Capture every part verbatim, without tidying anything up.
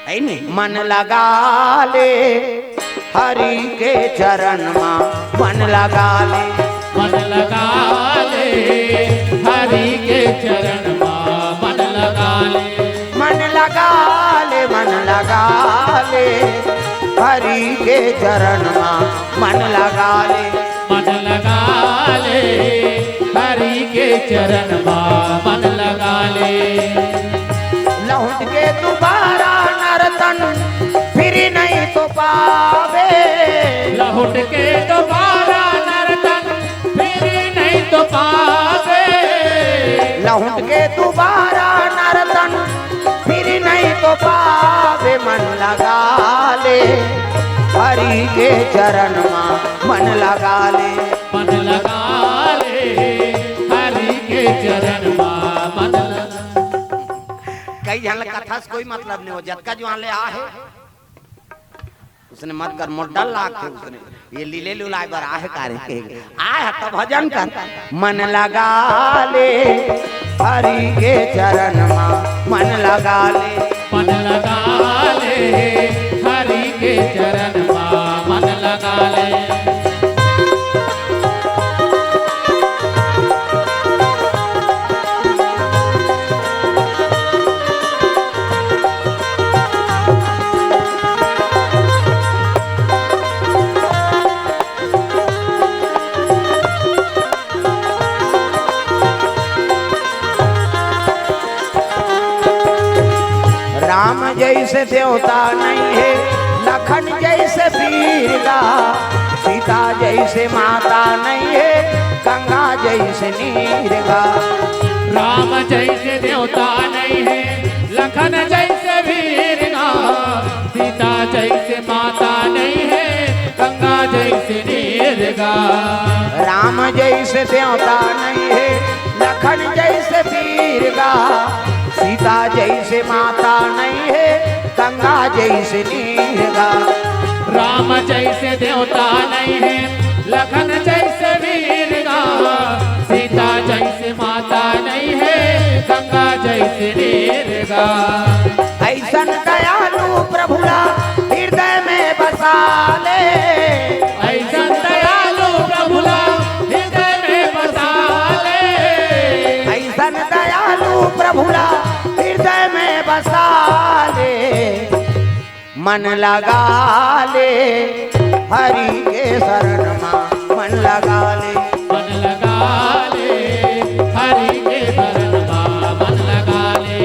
है नहीं? मन लगा ले हरि के चरण मा, मन लगा ले। मन लगा ले हरि के चरण मा, मन लगा ले। मन लगा ले, मन लगा ले हरि के चरण मा, मन लगा ले। मन लगा ले हरि के चरण मा, मन लगा ले। लहुट के दोबारा नरतन फिर नहीं तो पावे। लहुट के दोबारा नरतन फिर नहीं तो पावे। लहुट के दोबारा नरतन फिर नहीं तो पावे। मन लगा ले हरि के चरण मा, मन लगा ले। मन लगा ले हरि के चरण मा, मन लगा। कई झन ल कथा से कोई मतलब नहीं हो, जतका जुआन ले आ हे। उसने मत कर, मोर डर लागथे उसने। ये लीले लुलाय बर आहे का रे? आय ह त भजन कर। मन लगा ले हरि के चरण मा, मन लगा ले। मन लगा ले हरि के चरण मा, मन लगा ले। राम जैसे देवता नहीं है, लखन जैसे वीर गा, सीता जैसे माता नहीं है, गंगा जैसे नीर गा। राम जैसे देवता नहीं है, लखन जैसे वीर गा, सीता जैसे माता नहीं है, गंगा जैसे नीर गा। राम जैसे देवता नहीं है, लखन जैसे वीर गा, सीता जैसे माता नहीं है, गंगा जैसे नीर गा। राम जैसे देवता नहीं है, लखन जैसे वीर गा, सीता जैसे माता नहीं है, गंगा जैसे नीर गा। ऐसन दयालु प्रभु ला हृदय में बसा ले। ऐसन दयालु प्रभु ला हृदय में बसा ले। ऐसन दयालु प्रभु ला हृदय में बसा ले। मन लगा ले हरि के शरण मा, मन लगा ले। मन लगा ले हरि के शरण मा, मन लगा ले।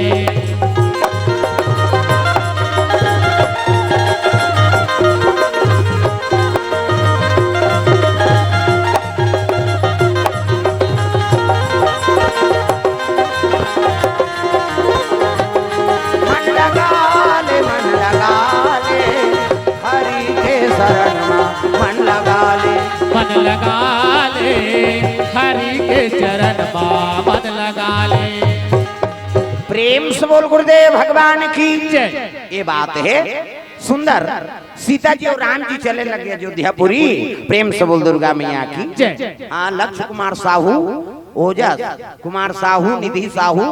मन लगा ले, मन लगा ले, हरि के शरण मा मन लगा ले। मन लगा ले, हरि के चरण मा मन लगा ले। प्रेम से बोल गुरुदेव भगवान की। जय। ये बात है सुंदर। सीता जी और राम जी चले लगे अयोध्यापुरी। प्रेम से बोल दुर्गा मैया की। जय। हाँ, लक्ष्य कुमार साहू, ओजस कुमार साहू, निधि साहू,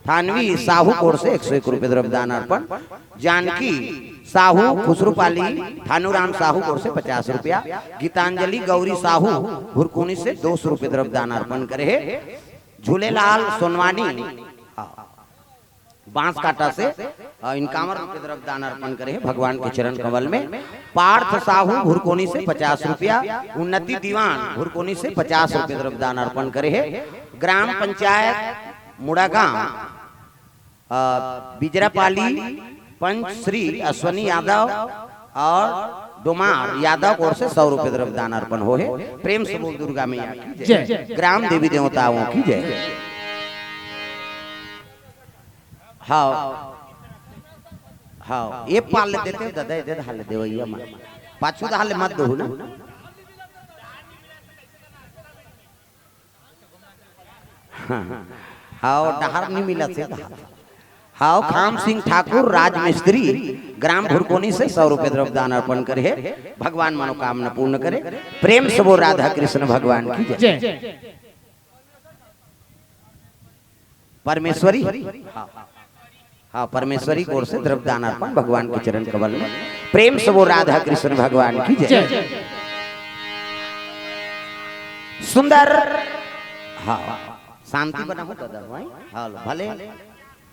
थानवी साहू कोर से एक सौ एक रुपये द्रव्य दान अर्पण, जानकी साहू, खुसरूपाली, थानूराम साहू कोर से पचास रुपया, गीतांजलि गौरी साहू भुरकुनी से दो सौ रुपये द्रव्य दान अर्पण करे हे, झूलेलाल सोनवानी, हाँ, बांसकाटा से, अ, इक्यावन रुपये द्रव्य दान अर्पण करे हे भगवान के चरण कमल में। पार्थ साहू भुरकोनी से पचास रुपया, उन्नति दीवान भुरकोनी से पचास रुपये द्रव्य दान अर्पण करे हे। ग्राम पंचायत मुड़ागांव, अ, बिजरापाली, पंच श्री अश्वनी यादव और डोमार यादव की ओर से सौ रुपये द्रव्य दान अर्पण हो हे। प्रेम से बोल दुर्गा मैया की जय। जय। ग्राम देवी देवताओं की जय। हाव। हाव। ये पाल ले देते हो दादा, ये दे हाल ले देवैया मा। पाछू दा हाल ले मत दो ना। हाव, डहर नहीं मिला से दा। हाव, खाम सिंह ठाकुर, राजमिस्त्री, ग्राम भुरकोनी से सौ रुपये द्रव्य दान अर्पण करे हे। भगवान मनोकामना पूर्ण करे। प्रेम से बोल राधा कृष्ण भगवान की जय। जय। परमेश्वरी। हाँ। हाँ, परमेश्वरी की ओर से द्रव्य दान अर्पण भगवान के चरण कमल में। प्रेम से वो राधा कृष्ण भगवान की जय। जय। सुंदर। हाँ, शांति बनाओ दादा भाई। हाँ, भले,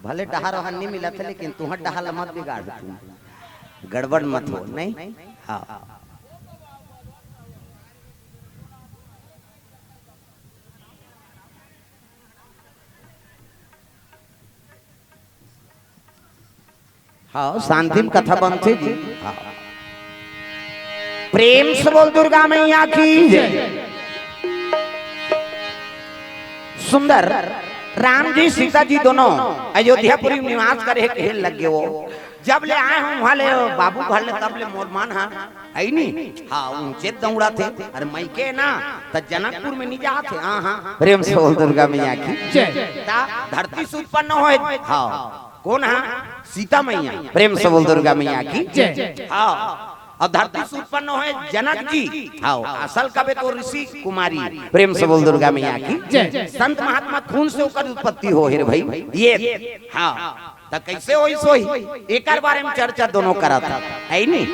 भले डहार वहार नहीं मिला था, लेकिन तुहर डहार मत बिगाड़ तू, गड़बड़ मत हो, नहीं? हाँ। हाँ, शांति में कथा बनथे जी। हाँ। प्रेम से बोल दुर्गा मैया की जय। सुंदर। राम जी सीता जी दोनों अयोध्यापुरी में निवास करे के हेल लग गए वो। जब ले आए हूँ वहाँ ले बाबू घर ले, तब ले मोर मन हा है नी। हाँ, ऊंचे दौड़ा थे। अरे मइके ना, त जनकपुर में नहीं जात हे। हाँ, हाँ। प्रेम से बोल दुर्गा मैया की जय। ता धरती से उत्पन्न होए। हाँ, कौन हा? सीता मैया। प्रेम से बोल दुर्गा मैया की जय। हाँ, और धरती से उत्पन्न होए जनक जी। हाँ, असल कबे तो ऋषि कुमारी। प्रेम से बोल दुर्गा मैया की जय। संत महात्मा खून से ओकर उत्पत्ति हो हे रे भाई। ये हाँ, त कैसे होई सोई, एकर बारे में चर्चा दोनों करत है, है नी?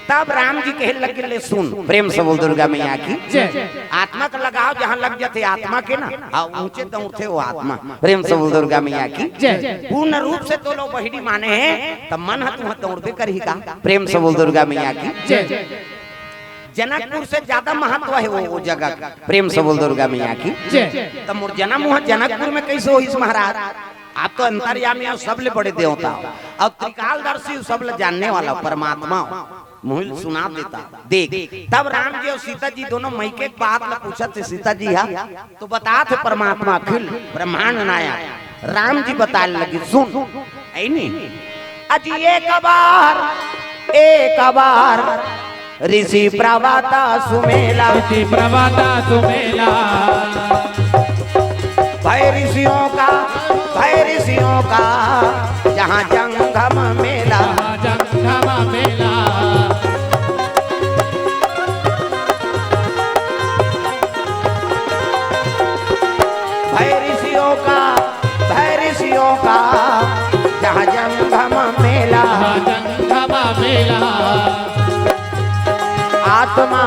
तब राम जी कहे लगे, ले सुन, प्रेम से बोल दुर्गा मैया की जय। आत्मा का लगाव जहाँ लग जाते आत्मा के ना, हाँ, ऊंचे दौड़ते वो आत्मा। प्रेम से बोल दुर्गा मैया की जय। पूर्ण रूप से तो लोग बहिरी माने हैं, तब मन हा तुह दौड़बे करही का। प्रेम से बोल दुर्गा मैया की जय। जनकपुर से ज्यादा महत्व है वो, वो जगह का। प्रेम से बोल दुर्गा मैया की जय। तब मोर जन्म हुआ जनकपुर में कैसे होइस महाराज? आप तो अंतर्यामी हो, सबले बड़े देवता हो, और त्रिकालदर्शी हो, सबले जानने वाला हो, परमात्मा हो। मुहिल सुना देता। देख, तब राम जी और सीता जी दोनों मइके के बात ला पूछत थे, सीता जी हा तो बतात हे परमात्मा अखिल ब्रह्मांड नायक। राम जी बताए लगे, सुन, ऐ नी, अजी एक बार, एक बार ऋषि प्रवक्ता सुमेला। ऋषि प्रवक्ता सुमेला। भय ऋषियों का, भय ऋषियों का जहाँ जंगम मेला। जहाँ जंगम मेला। भय ऋषियों का, भय ऋषियों का जहाँ जंगम मेला। जहाँ जंगम मेला। आत्मा,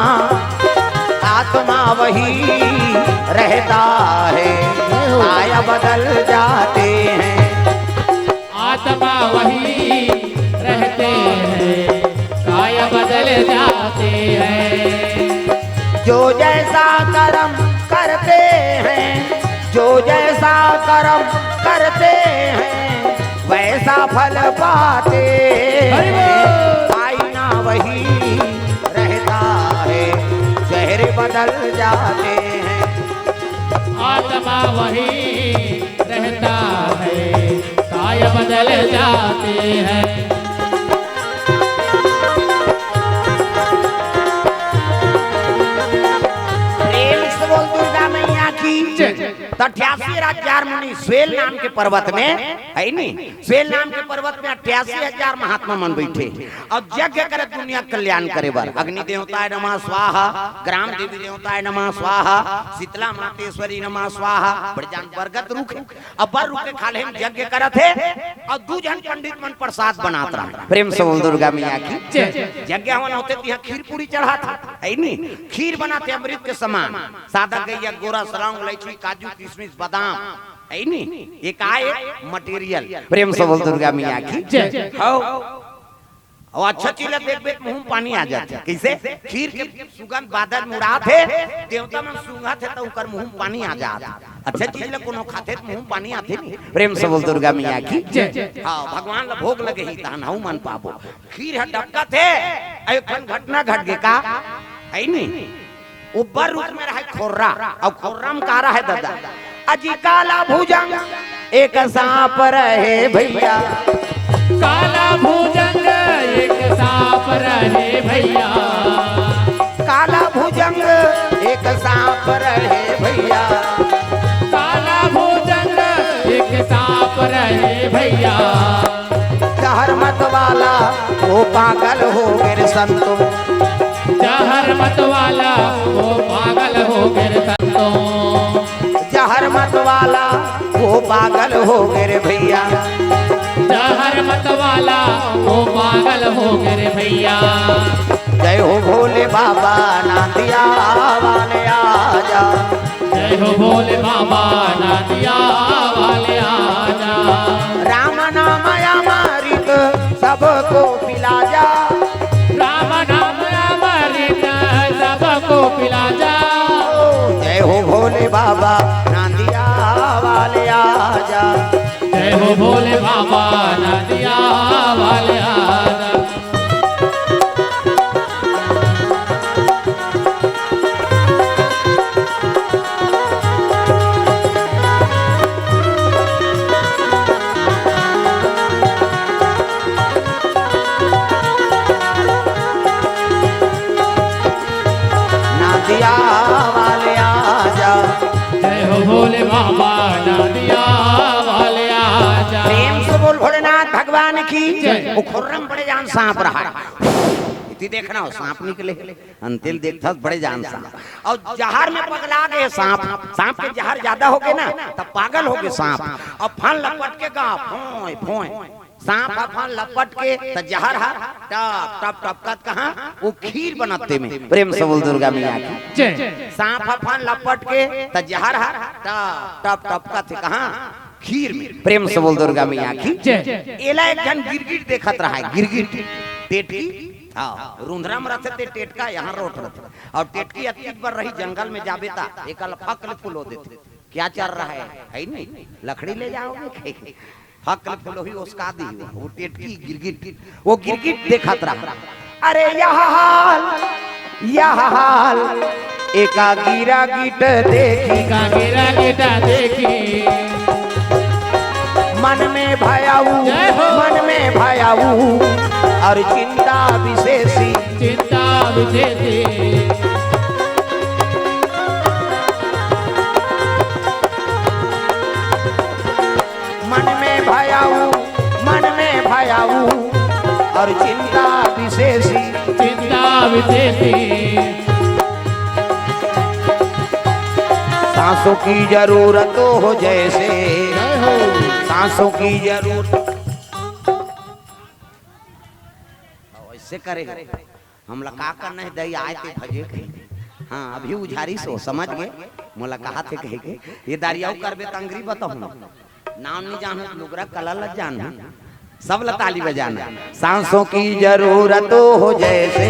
आत्मा वही रहता है, काय बदल जाते हैं। आत्मा वही रहते हैं, काय बदल जाते हैं। जो जैसा कर्म करते हैं, जो जैसा कर्म करते हैं, वैसा फल पाते हैं। हरि बोल। आईना वही रहता है, चेहरे बदल जाते हैं। आत्मा वही रहता है, काय बदल जाते हैं। प्रेम से बोल दुर्गा मैया की जय। त अठासी हजार मुनि स्वेल नाम के पर्वत में, है नी, स्वेल नाम के पर्वत में अठासी हजार महात्मा मन बैठे और यज्ञ करे दुनिया कल्याण करे बर। अग्नि देवताय नमः स्वाहा, ग्राम देवी देवताय नमः स्वाहा, शीतला मातेश्वरी नमः स्वाहा। बड़े जान बरगद रुख, अब्बर रुख के खाल्हे में यज्ञ करत हे और दू झन पंडित मन प्रसाद बनात रहे। प्रेम से बोल दुर्गा मैया की जय। यज्ञ हवन होते तिहाँ खीर पूरी चढ़ात हे, है नी? खीर बनात हे अमृत के समान, सादा गैया, गोरा, सलौंग, इलायची, काजू, किशमिश, बादाम, है नी? ये का हे? मटेरियल। प्रेम से बोल दुर्गा मैया की जय। हो। और अच्छा चीज ला देखबे त मुंह में पानी आ जाथे। कैसे? खीर के सुगंध बादर में उड़ात हे, देवता मन सूंघत हे त ओकर मुंह में पानी आ जात हे। अच्छा चीज ला कोनो खाथे त मुंह में पानी आथे नी। प्रेम से बोल दुर्गा मैया की जय। हाँ, भगवान ला भोग लगे ही तहन हऊ मन पाबो। खीर ह डबकत हे, एक ठन घटना घट गे का, है नी? ऊपर रूप में रहे खोर्रा, और खोर्रा में का रहे दादा? अजी काला भुजंग एक सांप रहे भैया। काला भुजंग एक सांप रहे भैया। काला भुजंग एक सांप रहे भैया। काला भुजंग एक सांप रहे भैया। जहर मत वाला वो पागल हो गे रे संतो। जहर मत वाला वो पागल हो गे रे संतो। जहर मत वाला वो पागल हो गे रे भैया। जहर मत वाला वो पागल हो गे रे भैया। जय हो भोले बाबा नांदिया वाले आजा। जय हो भोले बाबा नांदिया वाले आजा। राम नाम अमृत सबको पिला जा। राम नाम अमृत सबको पिला जा। जय हो भोले बाबा नांदिया वाले आजा। जय हो भोले बाबा नांदिया वाले आजा। नांदिया वाले आजा। जय हो भोले बाबा नांदिया वाले आजा। प्रेम से बोल भोलेनाथ भगवान की जय। वो खुर्रम बड़े जान सांप रहा है। इति देखना हो सांप निकले। अंतिल देखथस बड़े जान सांप। अउ जहर में पगला गे सांप। सांप के जहर जादा हो गे ना, त पागल हो गे सांप। अउ फन लपट के गा, फोंय, फोंय। सांप ह फन लपट के, त जहर ह टप, टप, टपकत कहाँ? वो खीर बनत तेमे। प्रेम से बोल दुर्गा मैया की। जय। सांप ह फन लपट के, त जहर ह टप, टप, टपकत हे कहाँ? खीर में। प्रेम से बोल दुर्गा मैया की। जय। एला एक झन गिरगिट देखत रहा है, गिरगिट। टेटकी, हाँ, रुंधरा में रथे ते टेटका, यहाँ रोट रथे। अउ टेटकी अतकी बर रही जंगल में जाबे ता, एकल फकल फुलो देथे। क्या चर रहा है? है नहीं? लकड़ी ले जाओगे? फकल फुलो ही उसका दी हुआ। वो टेटकी गिरगिट, वो गिरगिट देखत रहा। अरे यह हाल, यह हाल, एका गिरगिट देखी। एका गिरगिट देखी। मन में भयाऊ, जय हो। मन में भयाऊ, अउ चिंता विशेषी। चिंता विशेषी। मन में भयाऊ, मन में भयाऊ, अउ चिंता विशेषी। चिंता विशेषी। सांसों की जरूरत हो जैसे, जय हो। सांसों की जरूरत। ऐसे करे। हमला का करना है, दई आए ते भजे कही। हाँ, अभी उझारी सो समझ गे, मोला कहा थे कहे के, ये दारियाऊ करबे त अंगरी बताहूँ। नाम नहीं जानत, लुगरा कला ल जानू, सब ल ताली बजाना। सांसों की जरूरत हो जैसे,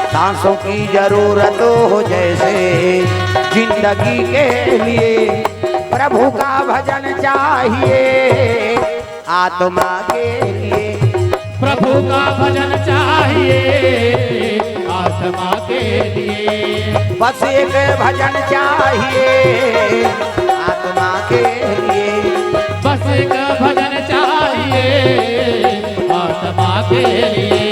सांसों की जरूरत हो जैसे, जिंदगी के लिए प्रभु का भजन चाहिए। आत्मा के लिए। प्रभु का भजन चाहिए आत्मा के लिए। बस एक भजन चाहिए आत्मा के लिए। बस एक भजन चाहिए आत्मा के लिए।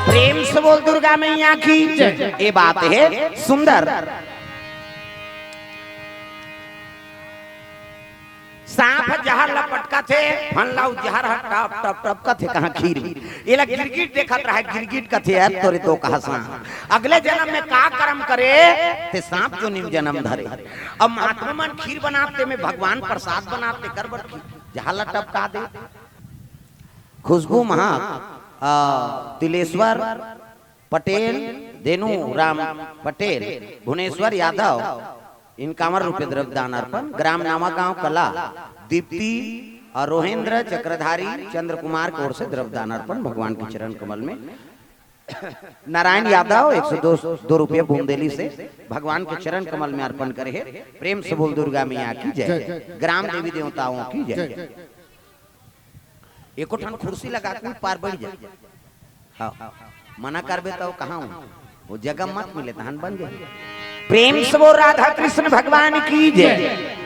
प्रेम से बोल दुर्गा मैया की जय। ये बात है सुंदर। सांप जहर ल पटकथे, फन ला उ जहर ह टप टप टपकथे कहाँ खीर में। एला गिरगिट देखत रहा, गिरगिट कथे, "यार तोरे तो कहा सांप, अगले जन्म में का कर्म करे ते सांप जोनी में जन्म धरे।" अब महात्मा मन खीर बनाते में भगवान प्रसाद बनाते कर बर खीर जहर ल टपका दे। खुशबू महक, अ, तिलेश्वर पटेल, देनू राम पटेल, भुवनेश्वर यादव, इनकावर रूपे द्रव्य दान अर्पण, ग्राम नावागांव कला, दीप्ति और रोहेंद्र चक्रधारी चंद्र कुमार की ओर से द्रव्य दान अर्पण भगवान के चरण कमल में। नारायण यादव एक सौ दो, दो रुपये बूंदेली से भगवान के चरण कमल में अर्पण करे है। प्रेम से बोल दुर्गा मैया की जय, जय। ग्राम देवी देवताओं की जय। जय। एको ठन कुर्सी लगा के पार बढ़ जा। हाँ, मना करबे तो कहाँ हूँ? वो जगह मत मिले, तहन बन जाए। प्रेम से बोल राधा कृष्ण भगवान की जय।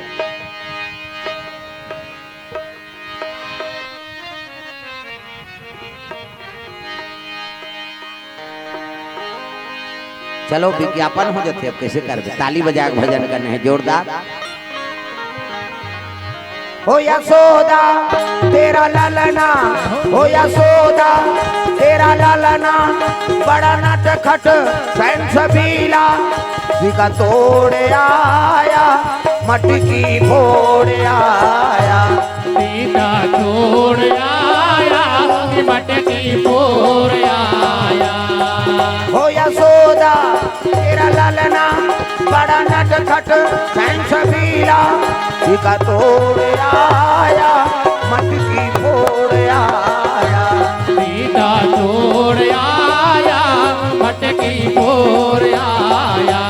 चलो, विज्ञापन हो जाते, अब कैसे करबे? ताली बजा के भजन करने हैं, जोरदार। हो यशोदा, तेरा ललना, हो यशोदा, तेरा लालना बड़ा नटखट सैन सबीला, सिका तोड़ आया, मटकी फोड़ आया। सीता छोड़ आया, कि मटकी फोड़ आया। हो यशोदा, तेरा लालना बड़ा नटखट सैन सबीला, सिका तोड़ आया, मटकी फोड़ आया। सीता छोड़ आया, मटकी फोड़ आया।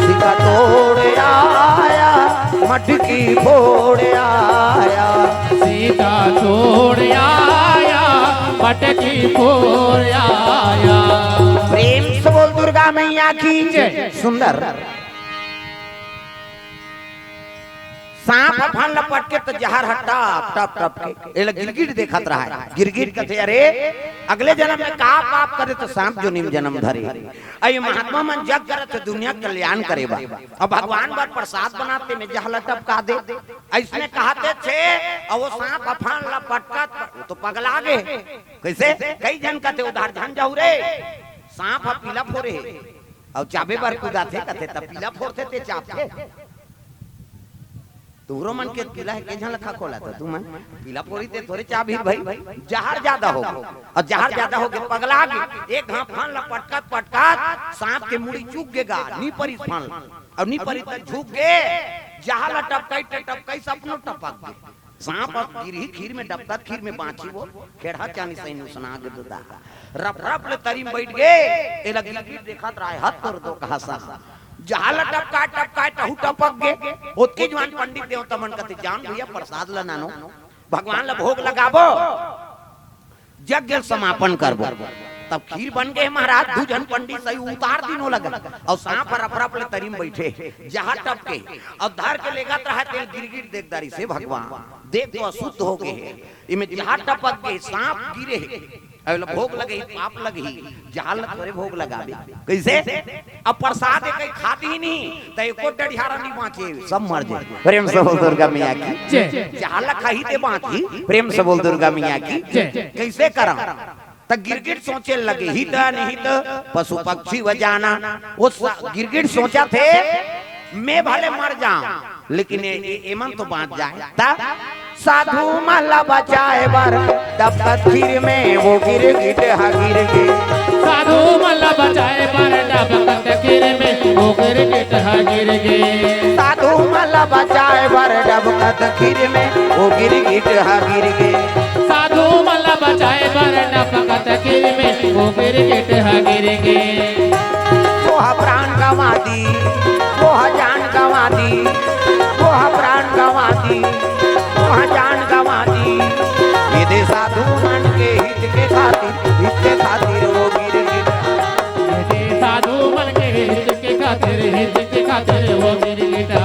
सिका तोड़ आया, मटकी फोड़ आया। सीता छोड़ आया, मटकी फोड़ आया। प्रेम से बोल दुर्गा मैया की जय। सुंदर। सांप ह फन ल पटके त जहर ह टप टप टप के एला गिरगिट देखत रहय। गिरगिट कथे, "अरे, अगले जन्म में का पाप करे त सांप जोनी म जन्म धरे।" अई महात्मा मन जग करत हे दुनिया के कल्याण करे बर। अब भगवान बर प्रसाद बनाते में जहर ल टपका दे। अइसने कहत हे छे, अउ वो सांप ह फन ल पटकत, वो तो पगला गे। कइसे? कई झन कथे, "उधार झन जाहू रे, सांप ह पीला फोरे हे।" अउ चाबे बर कुदाथे कथे, त पीला फोरथे ते चाबथे। तुहरो मन के पीला हे, के झन ल खखोला त तुमन पीला फोरी ते थोरे चाबही भाई। जहर जादा हो, अउ जहर जादा हो के पगला गे। एक घांव फन ल पटकत पटकत सांप के मुड़ी चुक गे गा, नी परिस फन ल, अउ नी परिस त झुक गे, जहर ल टपकाई टपकाई सपनो टपक गे। सांप अब गिरही खीर में, डबकत खीर में बांची वो, खेड़हा चानी सही नुसना गे दुदा। रप रप ले तरी म बइठ गे, एला गिरगिट देखत रहय, हत तोर दो कहा सा। जहर ल टपकाय टपकाय तहू टपक गे। ओतके जुवान पंडित देवता मन कथे, "जान भैया, प्रसाद ल नानो, भगवान ल भोग लगाबो, यज्ञ समापन करबो।" तब खीर बन गे महाराज, दू झन पंडित सही उतार दिनो लगा, अउ सांप ह रप रप ले तरी म बइठे, जहर टपके, अउ धर के लेगत रहय तेला गिरगिट देख डारिस, "हे भगवान, देख तो अशुद्ध हो गे हे, एमे जहर टपक गे, सांप गिरे हे, अउ एला भोग लगही, पाप लगही, जहर ल थोरे भोग लगाबे।" कइसे? अब प्रसाद ए कहीं खात ही नहीं, त एको डढ़ियारा नहीं बांचे, सब मर जाए। प्रेम से बोल दुर्गा मैया की। जय। जहर ल खाही ते बांचही, प्रेम से बोल दुर्गा मैया की। जय। कइसे करम? त गिरगिट सोचे लगे, हित अनहित पशु पक्षी व जाना। वो स-, गिरगिट सोचथे, "मैं भले मर जांव, लेकिन ए, ए, एमन तो बांच जाय।" त साधु मन ला बचाए बर डबकत खीर में वो गिरगिट ह गिर गे। साधु मन ला बचाए बर डबकत खीर में वो गिरगिट ह गिर गे। साधु मन ला बचाए बर डबकत खीर में वो गिरगिट ह गिर गे। साधु मन ला बचाए बर डबकत खीर में वो गिरगिट ह गिर गे। वो ह प्राण गंवा दी, वो ह जान गंवा दी, वो ह प्राण गंवा दी, वो ह जान गंवा दी। ये दे साधु मन के हित के खातिर, हित के खातिर वो गिरगिट। ये दे साधु मन के हित के खातिर, हित के खातिर वो गिरगिट।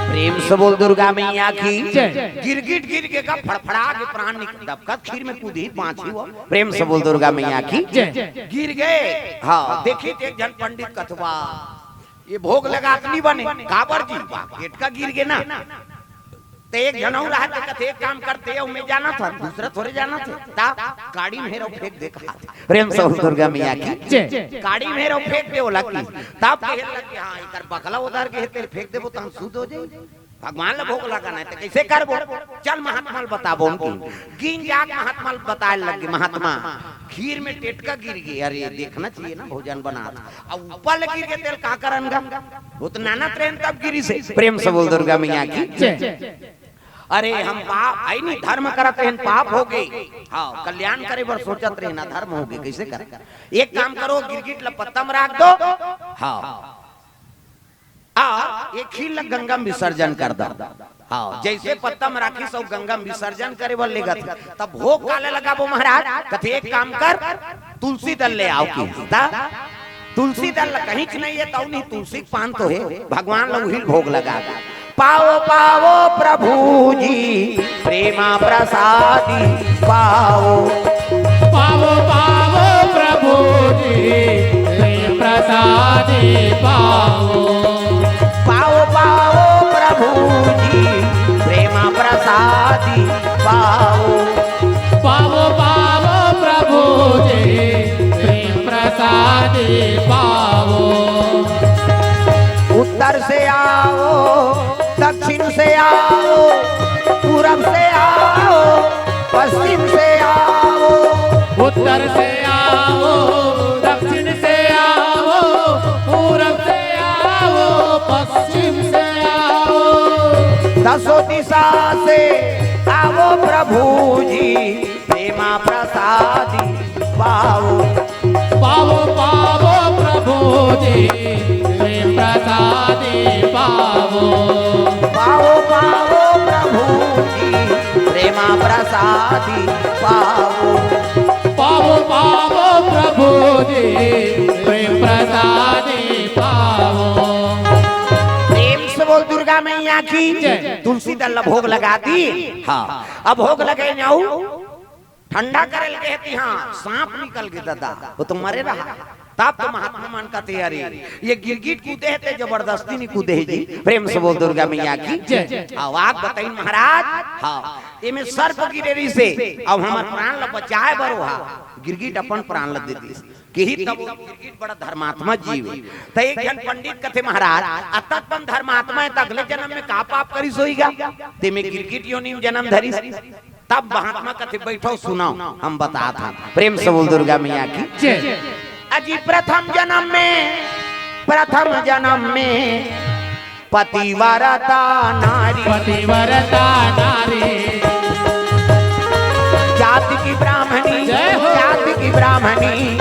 प्रेम से बोल दुर्गा मैया की। जय। गिरगिट गिर गे का फड़फड़ा के प्राण निकल, डबकत खीर में कूदही बांचही वो। प्रेम से बोल दुर्गा मैया की। जय। गिर गे। हाँ, देखी त एक झन पंडित कथे, "ये भोग लगात नहीं बने।" "काबर जी?" "वाह, गेट का गिर गे ना।" त एक झन अउ रहय ते कथे, "एक काम करते, अउ मैं जानत हंव, दूसरा थोरे जानत हे।" त काड़ी में हेरव फेंक दे कहा। प्रेम से बोल दुर्गा मैया की। जय। काड़ी में हेरव फेंक दे ओला की। तब कहे लगे, "हाँ, एकर बकला उधर गे हे, तेला फेंक देबो त हम शुद्ध हो जाई। भगवान ला भोग लगाना हे, त कइसे करबो? चल महात्मा ल बताबो।" उनकी गिन जाके महात्मा ल बताए लगे, "महात्मा, खीर में टेटका गिर गे, अरे देखना चाहिए ना, भोजन बनात हे। अब ऊपर ले गिर गे तेला का करन गा? वो तो नानत रहेन तब गिरिस हे।" प्रेम से बोल दुर्गा मैया की। जय। "अरे हम पाप, अई नहीं, धर्म करत रहेन, पाप हो गे। हाँ, कल्याण करे बर सोचत रहेन, अधर्म हो गे, कइसे करे? एक काम करो, गिरगिट ल पत्ता में राख दो।" हाँ। आ, एक ही ल गंगा म विसर्जन कर दा। हाँ, जैसे पत्ता म राखिस अउ गंगा म विसर्जन करे बर लेगत हे, तब भोग काले लगाबो महाराज? कथे, "एक काम कर, तुलसी दल ले आव," किहिस। त तुलसी दल ल कहींच नहीं हे, तउ नहीं, तुलसी के पान तो हे, भगवान ल उही ल भोग लगा दे। पावो पावो प्रभु जी प्रेमा प्रसादी पावो। पावो पावो प्रभु जी प्रेम प्रसादी पावो। पावो पावो प्रभु जी प्रेमा प्रसादी पावो। पावो पावो प्रभु जी प्रेम प्रसादी पावो। उत्तर से आओ, दक्षिण से आओ, पूरब से आओ, पश्चिम से आओ। उत्तर से आओ, दक्षिण से आओ, पूरब से आओ, पश्चिम से आओ। दसों दिशा से आओ प्रभु जी, प्रेमा प्रसादी पाओ। पावो पावो प्रभु जी प्रेम प्रसादी पावो। पाओ पाओ प्रभु जी प्रेमा प्रसादी पाओ। पावो पावो प्रभु जी प्रेम प्रसादी पावो। प्रेम से बोल दुर्गा मैया की जय। तुलसी दल ल भोग लगा दी। हाँ, अब भोग लगे जाऊ। ठंडा करे ल गे हे तिहां सांप निकल गे ददा, ओ तो मरे रहा। तब तो महात्मा मन कथे, "अरे, ये गिरगिट कूदे हे ते जबरदस्ती नहीं कूदे हे जी।" प्रेम से बोल दुर्गा मैया की जय। अउ आग बताइन महाराज, हाँ, एमे सर्प गिरे रहिसे, अउ हमर प्राण ल बचाए बर ओहा गिरगिट अपन प्राण ल दे दिस। किही तब वो गिरगिट बड़ा धर्मात्मा जीव हे। त एक झन पंडित कथे, "महाराज, अतक बन धर्मात्मा हे, त अगले जनम में का पाप करिस होही गा? तेमे गिरगिट योनि में जनम धरिस।" तब महात्मा कथे, "बैठो, सुनो, हम बताथन।" प्रेम से बोल दुर्गा मैया की जय। अजी प्रथम जनम में, प्रथम जनम में पतिव्रता नारी। पतिव्रता नारी। जाति की ब्राह्मणी, जय हो। जाति की ब्राह्मणी,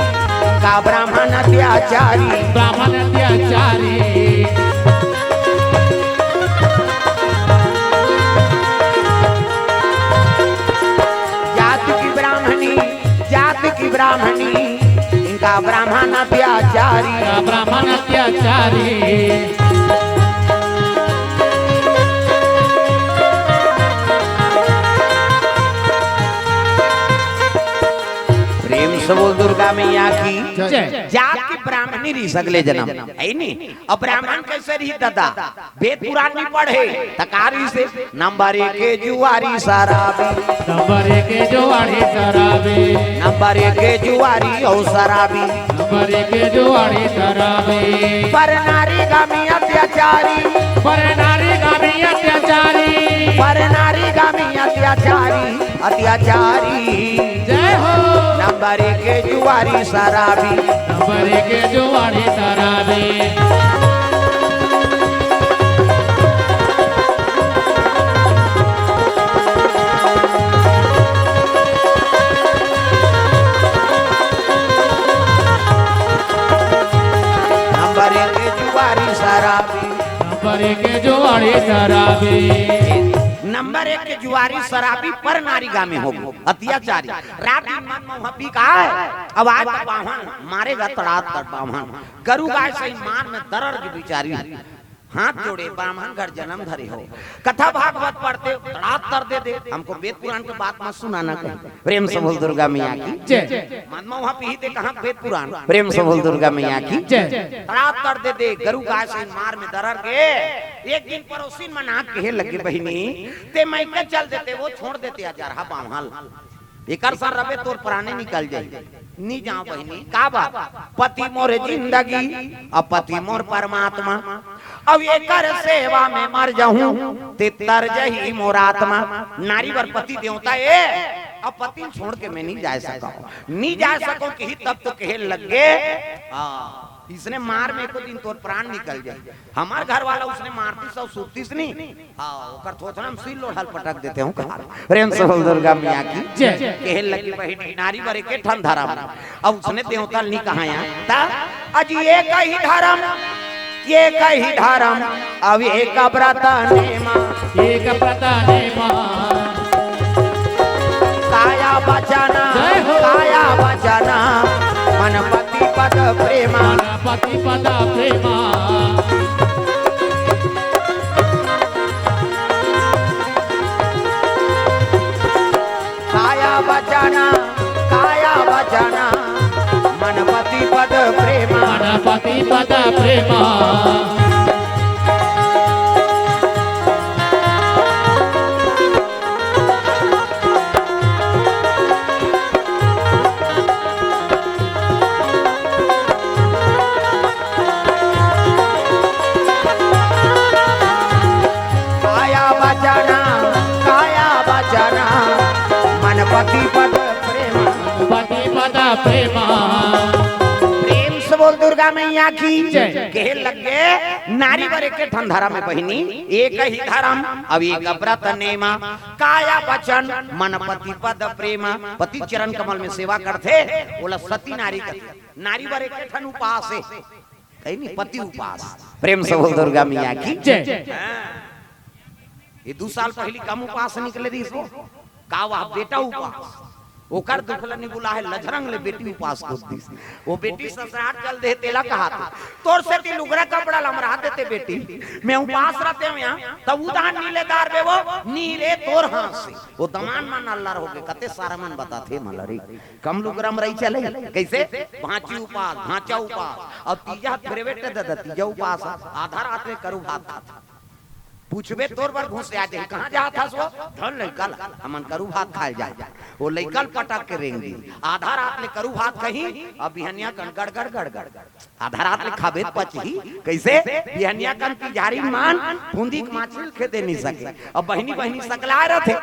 का ब्राह्मण अत्याचारी। ब्राह्मण अत्याचारी। जाति की ब्राह्मणी, जाति की ब्राह्मणी, इनका ब्राह्मण अत्याचारी। इनका ब्राह्मण अत्याचारी। प्रेम से बोल दुर्गा मैया की जय। जात के ब्राह्मणी रहिस अगले जनम, हे नी? अब ब्राह्मण कइसे रहिस ददा? वेद पुराण नइ पढ़े, त का रहिसे? नंबर एक के जुआरी शराबी। नंबर एक के जुआरी शराबी। नंबर एक के जुआरी अउ शराबी। नंबर एक के जुआरी शराबी। पर नारी गामी अत्याचारी। पर नारी गामी अत्याचारी। पर नारी गामी अत्याचारी। अत्याचारी। जय हो। नंबर एक के जुआरी शराबी। नंबर एक के जुआरी शराबी। नंबर एक के जुआरी शराबी। नंबर एक के जुआरी शराबी। नंबर एक के जुआरी शराबी पर नारी गामी हो गे, अत्याचारी। रात दिन मन म उहाँ पी के आय, अब आज त बाम्हन मारेगा तड़ात तड़ बाम्हन। गरु गाय सही मार में दरर के बिचारी। हाथ जोड़े, बाम्हन घर जनम धरे हो। कथा भागवत पढ़ते, तड़ात तर दे दे। हमको वेद पुराण के बात मत सुनाना कहीं। प्रेम से बोल दुर्गा मैया की जय। मन म उहाँ पीही ते कहाँ वेद पुराण। प्रेम से बोल दुर्गा मैया की जय। तड़ात तर दे दे, गरु गाय सही मार में दरर के। एक दिन पड़ोसिन मन आके कहे लगे, "बहिनी, ते मइके चल देते, वो छोड़ देते अजरहा बाम्हन।" एकर संग रबे तोर प्राणे निकल जाही। नी जांव बहिनी, का बात? पति मोर जिंदगी, अब पति मोर परमात्मा। अब एकर सेवा में मर जाहूं, ते तर जही मोर आत्मा। नारी बर पति देवता ए, अब पति ल छोड़ के मैं नी जाय सकंव, नी जाय सकंव किही तब तो कहे लगे, हाँ, इसने मार में एको दिन तोर प्राण निकल जाही। हमर घर वाला उसने मारतिस अउ सुततिस नी। हाँ, ओकर थोथना म सुई लोढ़ा ल पटक देते हंव कहा। प्रेम से बोल दुर्गा मैया की जय। कहे लगी बहिनी नारी बर एके ठन धरम। अब उसने देवता ल नी कहा या। त अजी एक ही धरम। एक ही धरम अउ एक ब्रत नेमा। एक ब्रत नेमा। काया बचन, जय हो। काया बचन, मन पति पद प्रेमा। मन पति पद प्रेमा। काया बचन, काया बचन, मन पति पद प्रेमा। मन पति पद प्रेमा। काया बचन, काया बचन, मन पति पद प्रेमा। पति पद प्रेमा। प्रेम से बोल दुर्गा मैया की जय। कहे लगे, नारी बर एक ठन धरम हे बहिनी, एक ही धरम अउ एक ब्रत नेमा। काया बचन मन पति पद प्रेमा। पति चरण कमल में सेवा करथे, ओला सती नारी कथे। नारी बर एक ठन उपास हे, कही नहीं, पति उपास। प्रेम से बोल दुर्गा मैया की जय। हाँ। ये दू साल पहिली कम उपास निकले रहिस वो। का वह बेटा उपास? ओकर दुख ल नि बुला हे, लझरंग ले बेटी उपास कर दिस। वो बेटी ससुराल चल दे, तेला कहाथे, "तोर सेती लुगरा कपड़ा ल मरा देते बेटी, मैं उपास रहते हूँ यहाँ, तब उधार नी ले दार बे वो, नी ले तोर हाथ से।" वो दमान मन अल्लर हो गे, कते सारा मन बताथे मला रे, कम लुगरा म रही चले, कइसे? भांची उपास, भांचा उपास, अउ तीजा फेरवेट ददा, तीजा उपास, आधा रात ले करू भात खाथे। पूछबे तोर बर घुस आ जाही, "कहाँ जात हस वो?" "धन लइका ल, हमन करू भात खाए जात।" वो लइका ल पटक के रेंग दी। आधा रात ले करू भात खही, अब बिहनिया कन गड़गड़ गड़गड़। आधा रात ले खाबे त पचही, कइसे? बिहनिया कन तिजारी मान, फुंदी के माछी ल खेदे नी सके। अब बहिनी बहिनी सकलाए रथे,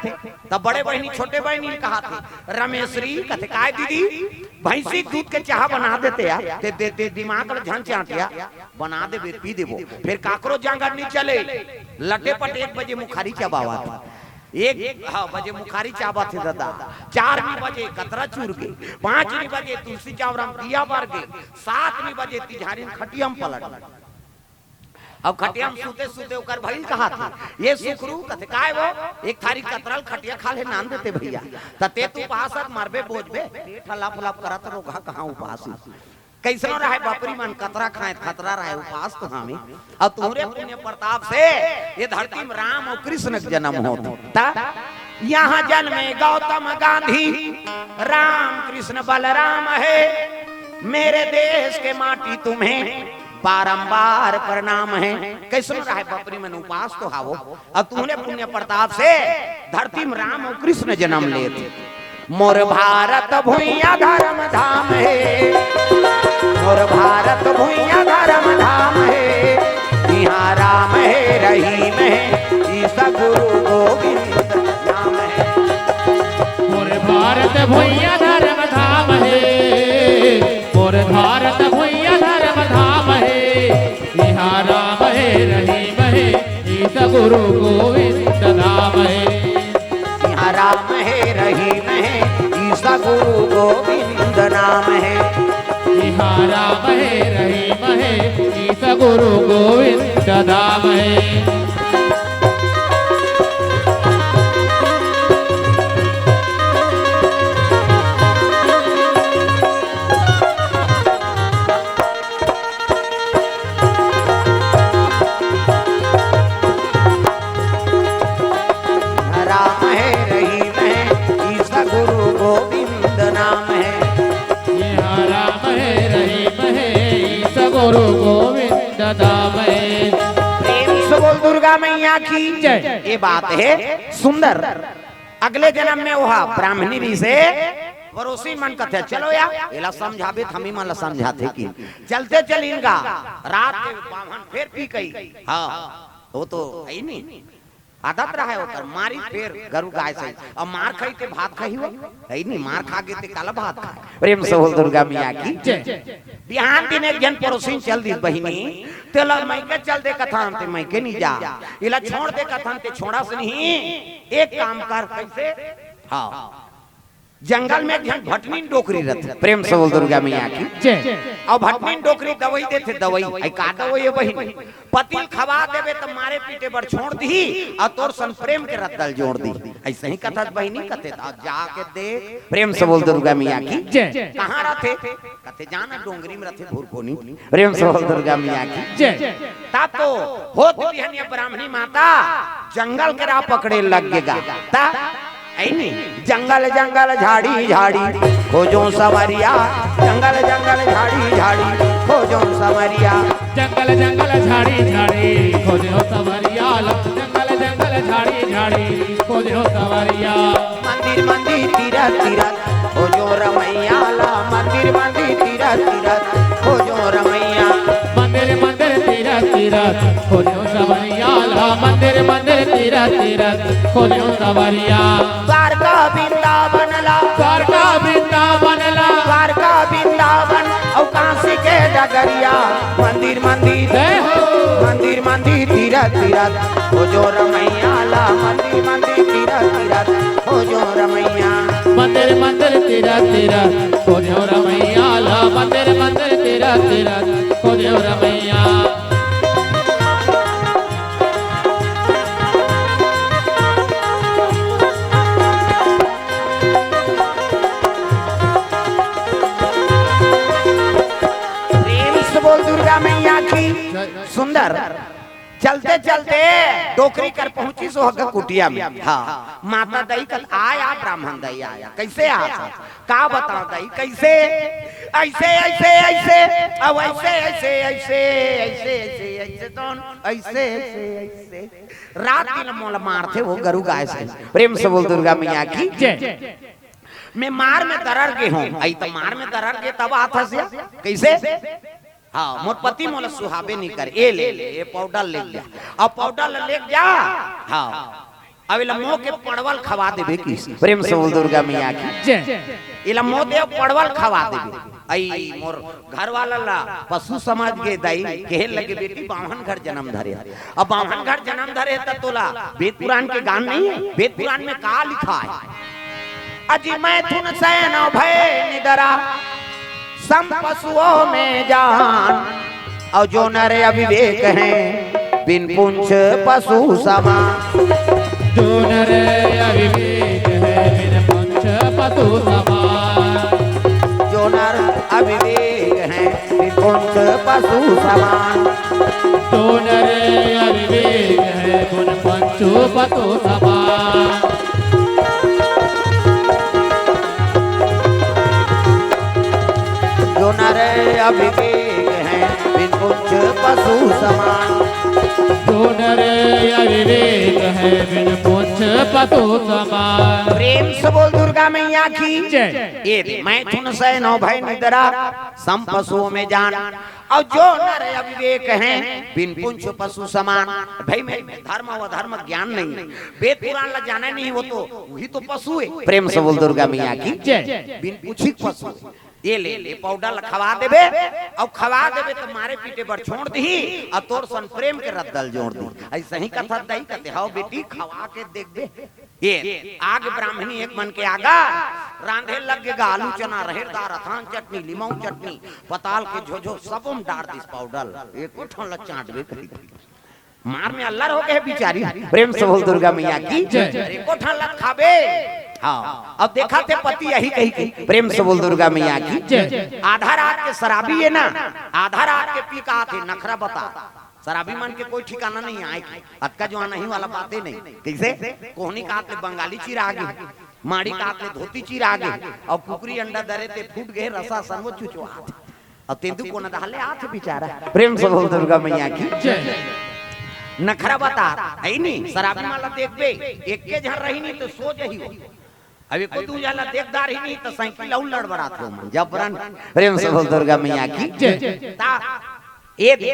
तब बड़े बहिनी छोटे बहिनी ल कहाथे, रमेश्वरी कथे, "काय दीदी?" भैंसी दूध के चाह बना देते यार, ते, ते, ते दिमाग ल झन चाटिया, बना देबे, पी देबो। फिर काकरो जांगर नी चले, लटे पटे एक बजे मुखारी चबावत। एक, हाँ, बजे मुखारी चाबत हे ददा, चार नी बजे कतरा चूर गे, पाँच नी बजे तुलसी चौरा म दिया बर गे, सात नी बजे तिझारी म खटिया म पलट। अब खटिया म सूते सूते ओकर भइल कहाथे, "ये सुखरू," कथे, "काय वो?" "एक थारी कतरल खटिया खा ले नान देते भैया।" "त ते तू पासत मरबे बोझबे, पेट ह लप लप करत रोगहा कहाँ उपास हो।" कइसनो रहय बपरी मन, कतरा खाए खतरा रहय, उपास तो हवे। अउ तुहरे पुण्य प्रताप से ये धरती म राम अउ कृष्ण के जनम होत। त यहाँ जन्मे गौतम गांधी, राम कृष्ण बलराम हे, मेरे देश के माटी तुम्हें बारंबार प्रणाम हे। कइसनो रहय बपरी मन, उपास तो हावो। अउ तुहरे पुण्य प्रताप से धरती म राम अउ कृष्ण जनम लेत। मोर भारत भुइयां धरम धाम हे, मोर भारत भुइयां धरम धाम हे, इहाँ राम हे रहीम हे, ईसा गुरु गोविंद नाम हे। मोर भारत भुइयां धरम धाम हे, मोर भारत भुइयां धरम धाम हे, इहाँ राम हे रहीम हे, ईसा गुरु गोविंद नाम हे। इहाँ राम हे रहीम हे, ईसा गुरु गोविंद नाम हे। इहाँ राम हे रहीम हे, ईसा गुरु गोविंद नाम हे। राम हे रहीम हे, ईसा गुरु गोविंद नाम हे। इहाँ राम हे रहीम हे, ईसा गुरु गोविंद नाम हे। प्रेम से बोल दुर्गा मैया की जय। ये बात हे सुंदर। अगले जनम में ओहा ब्राह्मणी रहिसे, पड़ोसी मन कथे, "चलो या, एला समझाबे, त हमी मन ला समझाथे कि।" चलते चलिन गा, रात के बाम्हन फेर पी कई। हाँ, वो तो हे ही नहीं। आदत रहय ओकर, मारी फेर गरू गाय से। अब मार खाही ते भात खाही वो? हे ही नहीं, मार खा गे ते काला भात खाय। प्रेम से बोल दुर्गा मैया की जय। बिहान दिन एक झन पड़ोसिन चल दिस बहिनी, तेला मइके चल दे कथन ते मइके नी जा, एला छोड़ दे कथन ते छोड़स नहीं। एक काम कर, कइसे? हाँ, जंगल में एक झन भटनीन डोकरी रथे, प्रेम से बोल दुर्गा मैया की। जय। अउ भटनीन डोकरी दवई देथे, दवई। अई का दवई हे बहिनी? पति ल खवा देबे त मारे पीटे बर छोड़ दिही, अउ तोर सन प्रेम के रद्दा ल जोड़ दिही। अइसही कथस बहिनी, कथे त जाके देख, प्रेम से बोल दुर्गा मैया की। जय। कहाँ रथे? कथे जा ना, डोंगरी में रथे भुरकोनी। प्रेम से बोल दुर्गा मैया की। जय। तब तो होत बिहनिया ब्राह्मणी माता जंगल के राह पकड़े लग गे गा। ता, ऐ नी, जंगल जंगल झाड़ी झाड़ी खोजों सँवरिया, जंगल जंगल झाड़ी झाड़ी खोजों सँवरिया। जंगल जंगल झाड़ी झाड़ी खोजों सँवरिया, जंगल जंगल झाड़ी झाड़ी खोजों सँवरिया। मंदिर मंदिर तीरथ तीरथ खोजों रमैया ला, मंदिर मंदिर तीरथ तीरथ खोजों रमैया। मंदिर मंदिर तीरथ तीरथ खोजों सँवरिया ला, मंदिर मंदिर तीरथ तीरथ खोजों सँवरिया। द्वारका वृंदावन ला, द्वारका वृंदावन ला, द्वारका वृंदावन अउ काशी के डगरिया। मंदिर मंदिर, जय हो। मंदिर मंदिर तीरथ तीरथ खोजों रमैया ला, मंदिर मंदिर तीरथ तीरथ खोजों रमैया। मंदिर मंदिर तीरथ तीरथ खोजों रमैया ला, मंदिर मंदिर तीरथ तीरथ खोजों रमैया। प्रेम से बोल दुर्गा मैया की। सुंदर। चलते चलते डोकरी कर पहुंचिस ओ कुटिया में। हाँ, माता दई कथे, आय आ ब्राह्मण दई, आय आ। कइसे आ? का बतावंव दई, कइसे? अइसे, अइसे, अइसे, अउ अइसे, अइसे, अइसे, अइसे, अइसे, अइसे, तो अइसे, अइसे, अइसे। रात दिन मोला मारथे ओ गरु गाय से। प्रेम से बोल दुर्गा मैया की। जय। मैं मार में दरर गे हंव। अई त मार में दरर गे तब आथस या? कइसे? हाँ, मोर पति मोला सुहाबे नइ करे। ए ले, ले, ए पाउडर ले जा। अब पाउडर ल ले जा। हाँ। अब एला मोह के पड़वल खवा देबे किस। प्रेम से बोल दुर्गा मैया की। जय। एला मोह दे पड़वल खवा देबे। अई मोर घर वाला ला पशु समझ के दई कहे लगे, बेटी बाम्हन घर जनम धरे। अब बाम्हन घर जनम धरे त तोला वेद पुराण के ज्ञान नइ हे। वेद पुराण में का लिखाय? अजी मैथुन सैन भय निदरा, सम पशुओं में जान। अउ जो नर अविवेक हैं, बिन पुंछ पशु समान। जो नर अविवेक हैं, बिन पुंछ पशु समान। जो नर अविवेक हैं, बिन पुंछ पशु समान। जो नर अविवेक हैं, बिन पुंछ पशु समान। जो नर अविवेक हैं, बिन पुंछ पशु समान। जो नर अविवेक हैं, बिन पुंछ पशु समान। प्रेम से बोल दुर्गा मैया की। जय। ए दे, मैथुन सैन भय निदरा, सम पशुओं में जान। अउ जो नर अविवेक हैं, बिन पुंछ पशु समान। भई में धर्म अउ अधर्म ज्ञान नइ हे, वेद पुराण ला जानय नइ हे, ओ तो, ओही तो पशु हे। प्रेम से बोल दुर्गा मैया की। जय। बिन पूछी के पशु हे। ए ले, ले पाउडर ला खवा देबे, अउ खवा देबे त मारे पीटे बर छोड़ दिही, अउ तोर सन प्रेम के रद्दा ल जोड़ दिही। अइसही कथस दई कथे, हव बेटी, खवा के देखबे। ए, आगे ब्राह्मणी एक मन के आगा, रांधे लग गे गा, आलू चना, रहेर दार, अथान चटनी, लिमऊ चटनी, पताल के झोझो, सबो म डार दिस पाउडर। एको ठन ला चाटबे करी। मार में अल्लर हो गे बिचारी। प्रेम से बोल दुर्गा मैया की। जय। एको ठन ला खाबे। हाँ, अब देखथे पति अही कही के। प्रेम से बोल दुर्गा मैया की। जय। आधा रात के शराबी हे ना, आधा रात के पी के आथे, नखरा बता। शराबी मन के कोई ठिकाना नइ हे, अतका जो आनही वाला बाते नइ हे। कइसे? कोहनी के आत ले बंगाली चिरा गे, माड़ी के आत ले धोती चिरा गे, अउ कुकरी अंडा दरे ते फूट गे, रसा सन वो चुचवात। अउ तेंदू कोना डहर ले आथे बिचारा। प्रेम से बोल दुर्गा मैया की। जय। नखरा बता, हे नी, शराबी मन ला देखबे, एके झन रही नी त सो जही ओ। अब एको दू झन ला देख डारही नी त साइकिल अउ लड़बड़ाथे ओमन। जबरन। प्रेम से बोल दुर्गा मैया की। जय। ता, ए दे,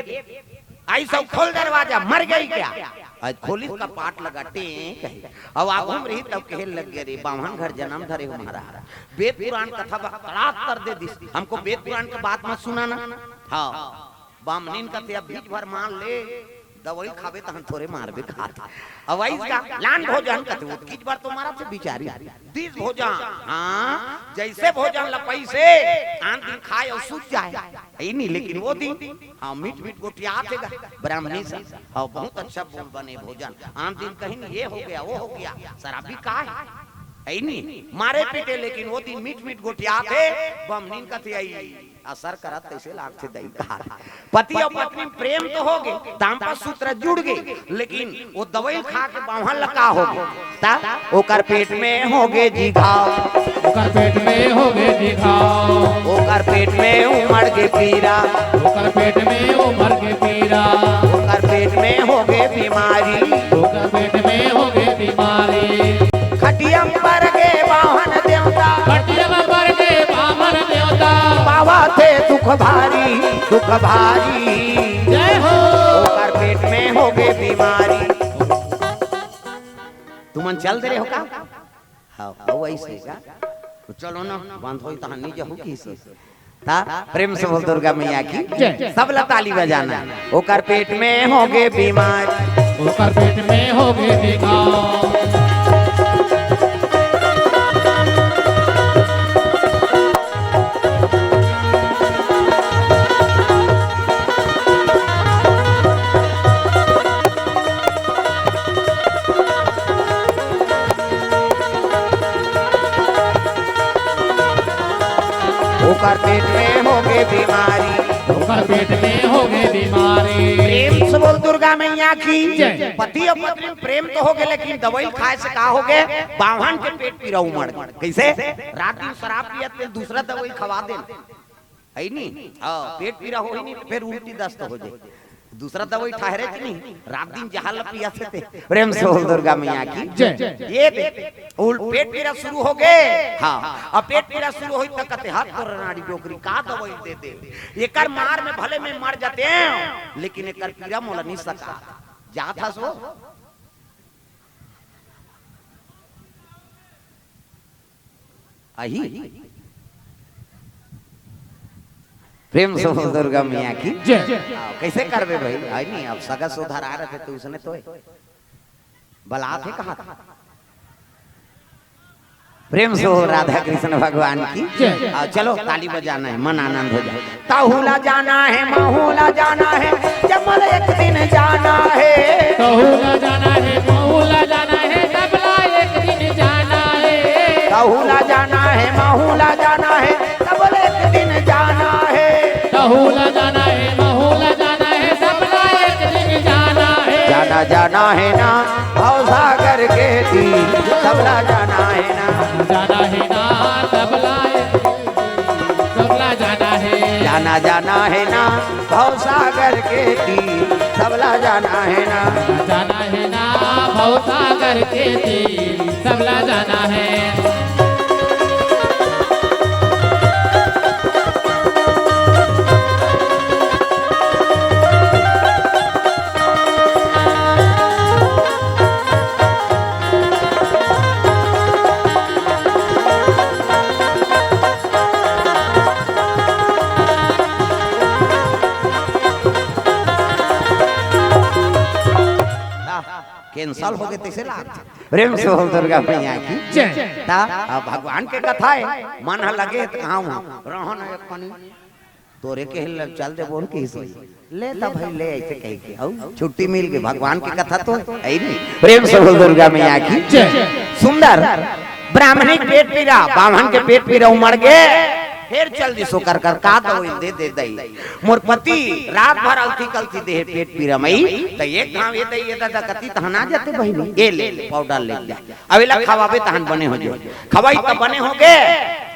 अइसे खोल दरवाजा, मर गई क्या? अउ खोलिस कपाट लगा, टें कही। अउ आगू म रही तब कहे लग गे, रे बाम्हन घर जनम धरे हो महाराज। वेद पुराण कथा बकड़ात कर दे दिस। हमको वेद पुराण के बात मत सुनाना। हाँ। बाम्हनिन कथे अब भीज भर मान ले, दवाई खाबे तहन थोरे मारबे खात। अब वही का लान भोजन कथे, वो किच बार तो मारा थे बिचारी। दिस भोजन, हाँ, जैसे भोजन लपई से, आन दिन खाए और सूझ जाए। यही नहीं, लेकिन वो दिन, हाँ, मीठ मीठ गोटियात हे गा, ब्राह्मणी से, हाँ, बहुत अच्छा बोल बने भोजन। आन दिन कहीं ये हो गया, वो हो गया, शराबी का है? यही नहीं, मारे पीटे, लेकिन वो दिन मीठ मीठ गोटियात हे, ब्राह्मणी कथे आई। असर करत तैसे लागथे दई कहा। पति और पत्नी में प्रेम तो होगे, दाम्पत्य सूत्र जुड़ गे, लेकिन वो दवाई खा के बाम्हन ल का होगे? ता ओकर पेट में होगे जी घाव। ओकर पेट में होगे जी घाव। ओकर पेट में उमड़ के पीरा। ओकर पेट में उमड़ के पीरा। ओकर पेट में होगे बीमारी। ओकर पेट में होगे बीमारी। खटिया म पर गे बाम्हन देवता। खटिया म पर गे बाम्हन देवता। पावथे दुख भारी, दुख भारी। जय हो। ओकर पेट में होगे बीमारी। तुमन चल दे रहे हो का? हाँ, वो वैसे का? तो चलो ना, बंद होई तहन नहीं जाहू किसी। ता प्रेम से बोल दुर्गा मैया की। जय। सब ला ताली बजाना। ओकर पेट में होगे बीमार। ओकर पेट में होगे बीमार। ओकर पेट में होगे बीमारी। ओकर पेट में होगे बीमारी। प्रेम से बोल दुर्गा मैया की। जय। पति और पत्नी में प्रेम तो होगे, लेकिन दवाई खाए से का होगे? बाम्हन के पेट पीरा उमड़ गे। कैसे? रात दिन शराब पियत ते दूसरा दवाई खवा दे। है नी? हाँ, पेट पीरा होही नहीं तो फिर उल्टी दस्त हो जाए। दूसरा दवाई ठहरे कि नहीं? रात दिन जहां ल पिया थे ते। प्रेम से बोल दुर्गा मैया की। जय। ये दे, उल-, पेट पीरा शुरू होगे। हाँ, अब पेट पीरा शुरू होई त कथे, "हाथ तोर नाड़ी डोकरी, का दवाई दे दे? एकर मार में भले मैं मर जाते हैं, लेकिन एकर पीरा मोला नहीं सका।" जात हस वो? आही। प्रेम से बोल दुर्गा मैया की। जय। हाँ, कैसे करबे भाई? आई नहीं, अब सगा सोधर आ रहे थे तो उसने तो बलात है कहा था। प्रेम से बोल राधा कृष्ण भगवान की। जय। हाँ, चलो ताली बजाना है, मन आनंद हो जाए। तहूला जाना है, महूला जाना है, जमल एक दिन जाना है। तहूला जाना है, महूला जाना है, सबला एक दिन जाना है। तहूला जाना है, महूला जाना है, सबला एक दिन जाना है। तहूला जाना है, महूला जाना है, सबला एक दिन जाना है। जाना जाना है ना भवसागर के तीर, सबला जाना है ना। जाना है ना सबला, सबला जाना है। जाना जाना है ना भवसागर के तीर, सबला जाना है ना। जाना है ना भवसागर के तीर, सबला जाना है। कैंसल हो गए तैसे लाग। प्रेम से बोल दुर्गा मैया की। जय। ता अब भगवान के कथा है, मन ह लगे त कहाँ हो? रहो ना एक पनी। तोरे के हिल चल दे बोल के इसे। ले ता भाई ले ऐसे कह के। आऊ छुट्टी मिल गई भगवान की कथा तो है ही नहीं। प्रेम से बोल दुर्गा मैया की। जय। सुंदर ब्राह्मणी के पेट पीरा, बाम्हन के पेट पीरा उमड़ गे। फिर चल दिस ओकर कर का दवाई दे दे दई। मोर पति रात भर अलथी कलथी देहे पेट पीरा मई। त एक घाव ये दई ये दादा कती तहन आ जाते बहिनी। ये ले ले पाउडर ले जा। अब एला खवाबे तहन बने हो जाए। खवाई त बने हो गे।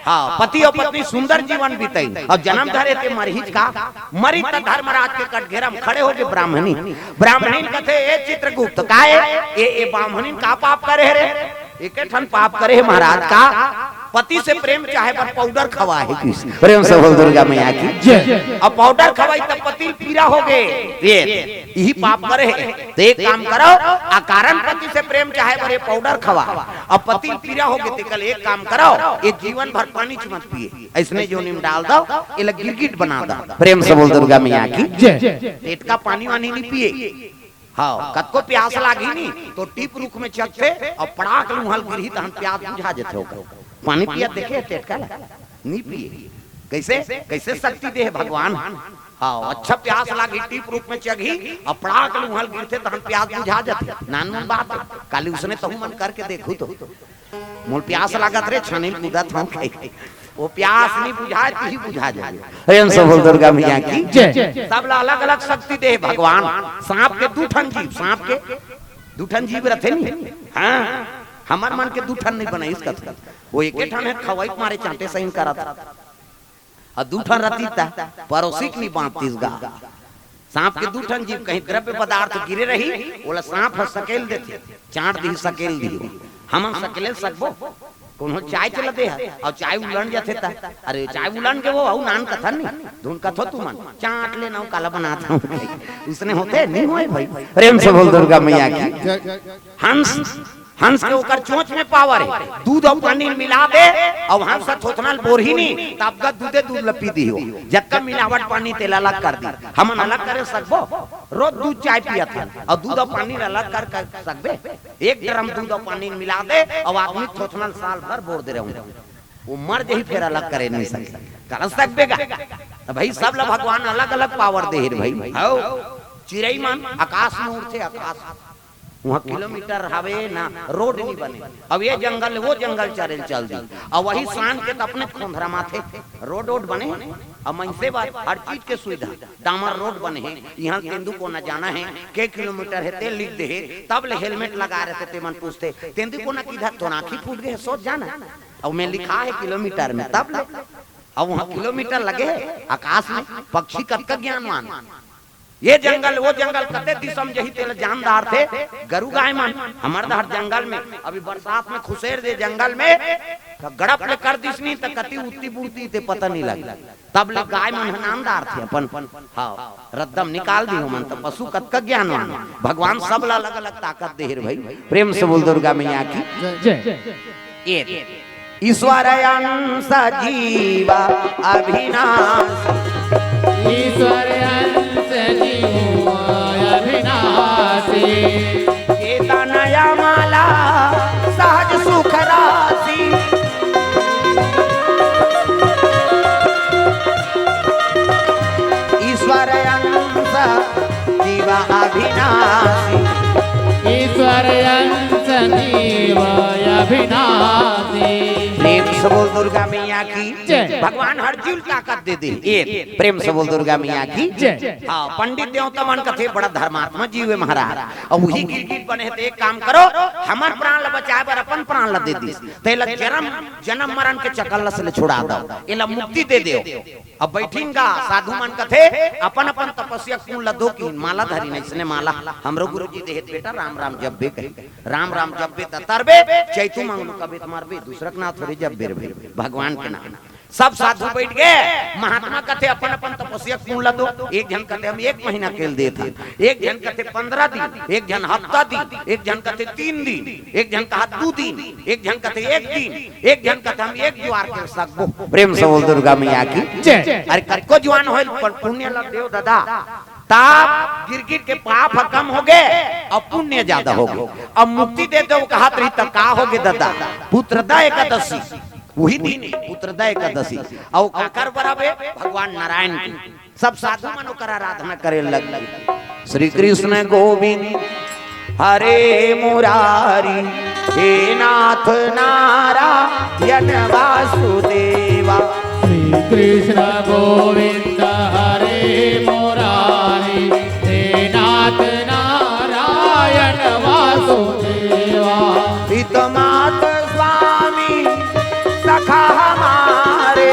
हाँ, पति और पत्नी सुंदर जीवन बीतई। अब जन्म धरे ते मरहिच का? मरी त धर्मराज के कटघेरा म खड़े हो गे ब्राह्मणी। ब्राह्मणी कथे, "ए चित्रगुप्त, का ए, ए, ए ब्राह्मणी का पाप करे रे? एके ठन पाप करे हे महाराज का? पति से प्रेम चाहे बर पाउडर खवा हे किस?" प्रेम से बोल दुर्गा मैया की। जय। अब पाउडर खवाई त पति ल पीरा हो गे। ये, यही पाप करे हे। तो एक काम करो, अकारण पति से प्रेम चाहे बर ये पाउडर खवा, अब पति ल पीरा हो गे, तेकर ले एक काम करो, ये जीवन भर पानी च मत पिए, ऐसने जोनी म डाल दो, एला गिरगिट बना दो। प्रेम से बोल दुर्गा मैया की। जय। पेट का पानी वानी नहीं पिए, हाँ, कतको प्यास लागही नी, तो टीप रुख में चघथे अउ पड़ाक ले उहाँ ल गिरही, तहन प्यास बुझा जथे ओकर। पानी पिया देखे टेटका ला? नी पिए। कैसे? कैसे शक्ति दे हे भगवान? हाँ, अच्छा प्यास लागही, टीप रुख में चघही अउ पड़ाक ले उहाँ ल गिरथे, तहन प्यास बुझा जथे। नानमुन बात हे, काली उसने तहू मन करके देखहू तो। मोर प्यास लागत रे, छानी ल कूदत हँव कहिके। वो प्यास नी बुझाय, तिही बुझा जाबे। प्रेम से बोल दुर्गा मैया की। जय। सब ला अलग-अलग शक्ति दे हे भगवान। साँप के दू ठन जीभ, साँप के दू ठन जीभ रथे नी। हाँ, हमर मन के दू ठन नी बनाइस कथे। वो एके ठन हे, खवई के मारे चाँटे सही करत। अउ दू ठन रतिस त परोसी के नी बाँचतिस गा। साँप के दू ठन जीभ, कहीं द्रव्य पदार्थ गिरे रही, ओला साँप ह सकेल देथे, चाँट दिही, सकेल दिही। हमन सकेले सकबो? कोनो चाय चला दे हे, अउ चाय उलन जाथे त, अरे चाय उलन गे वो, अउ नान कथन नी, धुन कथो तुमन, चाँट ले ना, काला बनात हँव। उसने होथे, नी होय भाई। प्रेम से बोल दुर्गा मैया की। हंस, हंस के ओकर चोंच में पावर हे। दूध अउ पानी मिला दे, अउ हंस ह थोथना ल बोरही नी, तब गा दूधे दूध ल पी दिही। जतका मिलावट पानी तेला अलग कर दी। हमन अलग करे सकबो? रोज दूध चाय पियत हन, अउ दूध अउ पानी ल अलग कर, कर सकबे? एक ड्रम दूध अउ पानी मिला दे, अउ आदमी थोथना ल साल भर बोर दे रहूं, वो मर जही, फेर अलग करे नी सके। कर सकबे गा? त भाई, सब ल भगवान अलग-अलग पावर दे हे रे भाई। हौ, चिरई मन आकाश में उड़थे, आकाश। उहाँ किलोमीटर हवे ना, रोड नी बने। अब ये जंगल, वो जंगल चरे ल चल दी। अब वही शान के त अपने खोंधरा माथे, रोड वोड बने? अब मनसे बर हर चीज के सुविधा, डामर रोड बने हे, इहाँ तेंदू कोना जाना हे, के किलोमीटर हे, तेल लिख दे हे, तब ले हेलमेट लगा रहे थे, ते मन पूछते, "तेंदू कोना किधर?" तोर आँखी फूट गए, सोच जाना। अब में लिखा हे किलोमीटर में, तब ले। अब उहाँ किलोमीटर लगे हे, आकाश में, पक्षी कतका ज्ञानवान। ये जंगल, वो जंगल, कते दिसम जही तेला जान डारथे, गरु गाय मन, हमर डहर जंगल में, अभी बरसात में खुसेर दे जंगल में, त गड़प ले कर दिस नी, त कती उत्ती बुड़ती ते पता नी लगे। तब ले गाय मन ह नान डारथे अपन, हाँ, रद्दम निकाल दी हमन, त पशु कतका ज्ञानवान। भगवान सब ला अलग-अलग ताकत दे हे रे भाई। प्रेम से बोल दुर्गा मैया की। जय। ये ईश्वर अंश जीव अविनाशी। ईश्वर अंश जीव अविनाशी। चेतन अमल सहज सुख राशि। ईश्वर अंश जीव अविनाशी। ईश्वर अंश जीव अविनाशी। प्रेम से बोल दुर्गा मैया की। जय। भगवान हर जीव ल ताकत दे दे। ये प्रेम से बोल दुर्गा मैया की। जय। हाँ, पंडित देवता मन कथे बड़ा धर्मात्मा जीव हे महाराज। अउ वही गिरगिट बने हे, त एक काम करो, हमर प्राण ल बचाए बर अपन प्राण ल दे दिस। तेला जन्म, जन्म मरण के चकल्लस ले छुड़ा दो, एला मुक्ति दे देव। अब बैठिन गा, साधु मन कथे, अपन अपन तपस्या के पुण्य ल दो, कि माला धरिन, अइसने माला हमरो गुरुजी देहे त बेटा, राम राम जपबे कहे, राम राम जपबे त तरबे, चैतू मंगलू कबे त मरबे, दूसरा के नाम थोड़े जपबे रे भाई, भगवान के नाम। सब साधु बैठ गे, महात्मा कथे अपन अपन तपस्या के पुण्य ल दो, एक झन कथे हम एक महीना के ल देत हन, एक झन कथे पन्द्रह दिन, एक झन हफ्ता दिन, एक झन कथे तीन दिन, एक झन कहा दू दिन, एक झन कथे एक दिन, एक झन कथे हम एक जुआर के सकबो। प्रेम से बोल दुर्गा मैया की। जय। अरे कतको जुआर होय, पर पुण्य ल देव ददा, तब गिरगिट के पाप ह कम होगे अउ पुण्य ज्यादा होगे। अब मुक्ति दे देव कहत रही त का होगे ददा? पुत्रदा एकादशी, वही दिन पुत्रदा एकादशी। अउ काकर बर हवे? भगवान नारायण की। सब साधु मन ओकर आराधना करे लग गे। श्री कृष्ण गोविंद हरे मुरारी, हे नाथ नारायण वासुदेवा। श्री कृष्ण गोविंद हरे मुरारी, हे नाथ नारायण वासुदेवा। पित मात स्वामी सखा हमारे,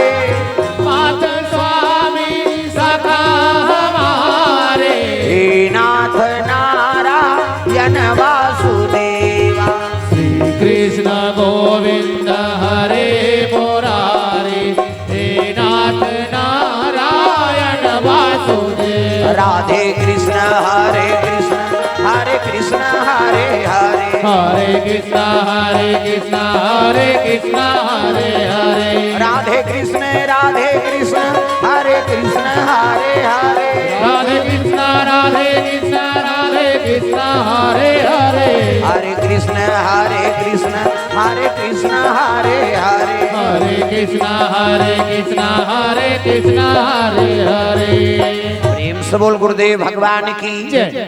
मात स्वामी सखा हमारे। हे नाथ नारायण वासुदेवा। श्री कृष्ण गोविंद हरे मुरारी, हे नाथ नारायण वासुदेव। राधे कृष्ण हरे कृष्ण, हरे कृष्ण हरे हरे। हरे कृष्ण हरे कृष्ण, हरे कृष्ण हरे हरे। राधे कृष्ण, राधे कृष्ण, हरे कृष्ण हरे हरे। राधे कृष्ण, राधे कृष्ण, राधे कृष्णा हरे हरे। हरे कृष्ण हरे कृष्ण हरे कृष्ण हरे हरे। हरे कृष्णा हरे कृष्णा हरे कृष्णा हरे हरे। प्रेम से बोल गुरुदेव भगवान की। जय।